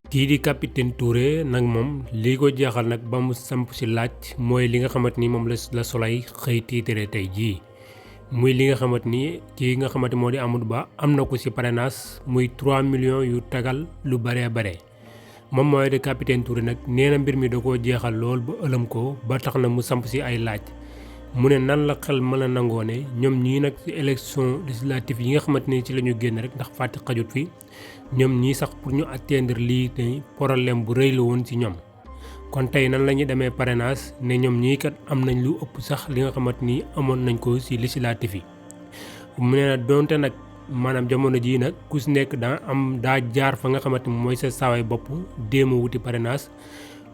kii di capitaine Touré nag moom lii ko jeexal nag ba mu samp ci laaj mooy li nga xamante ni moom la Soleil xëy tiitare tey jii muy li nga xamante ni kii nga xamante moo di Amadou Ba am na ko ci parrainage muy 3 millions yu tagal lu baree bare moom mooy de capitaine Touré nag nee na mbir mi da koo jeexal lool ba ëlëm ko ba tax na mu samp ci ay laaj mu ne nan la xel mën a nangoo ne ñoom ñii nag ci élection législative yi nga xamante ni ci la ñu génn rek ndax fàtte xajut fi ñoom ñii sax pour ñu atteindre lii te problème bu rëy la woon ci ñoom kon tey nan la ñuy demee parrainage ne ñoom ñii kat am nañ lu ëpp sax li nga xamante ni amoon nañ ko ci législative yi mu ne na donte nag maanaam jamono jii nag ku si nekk daa jaar fa nga xamante ni mooy sa saaway bopp déema wuti parrainage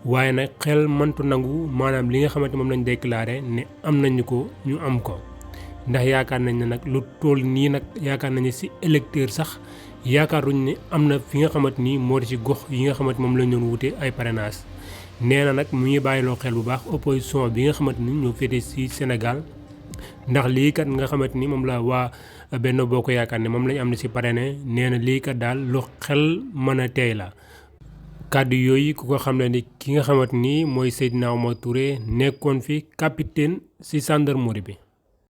waaye nag xel mëntu nangu maanaam li nga xamante moom lañ déclaré ne am nañu ko ñu am ko ndax yaakaar nañ ne nag lu toll nii nag yaakaar nañu ci électeur sax yaakaaruñ ne am na fi nga xamante ni moo di ci gox yi nga xamante moom lañ doon wute ay parrainage nee na nag mu ngi bàyyiloo xel bu baax opposition bi nga xamante ni ñoo féete ci Sénégal ndax lii kat nga xamante ni moom la waa Benno Bokk Yaakaar ne moom lañ am na ci parrainé nee na lii kat daal lu xel mën a tey la. kàddu yooyu ku ko xam ne ni ki nga xamante ni mooy Seydina Oumar Touré nekkoon fi capitaine ci gendarmerie bi.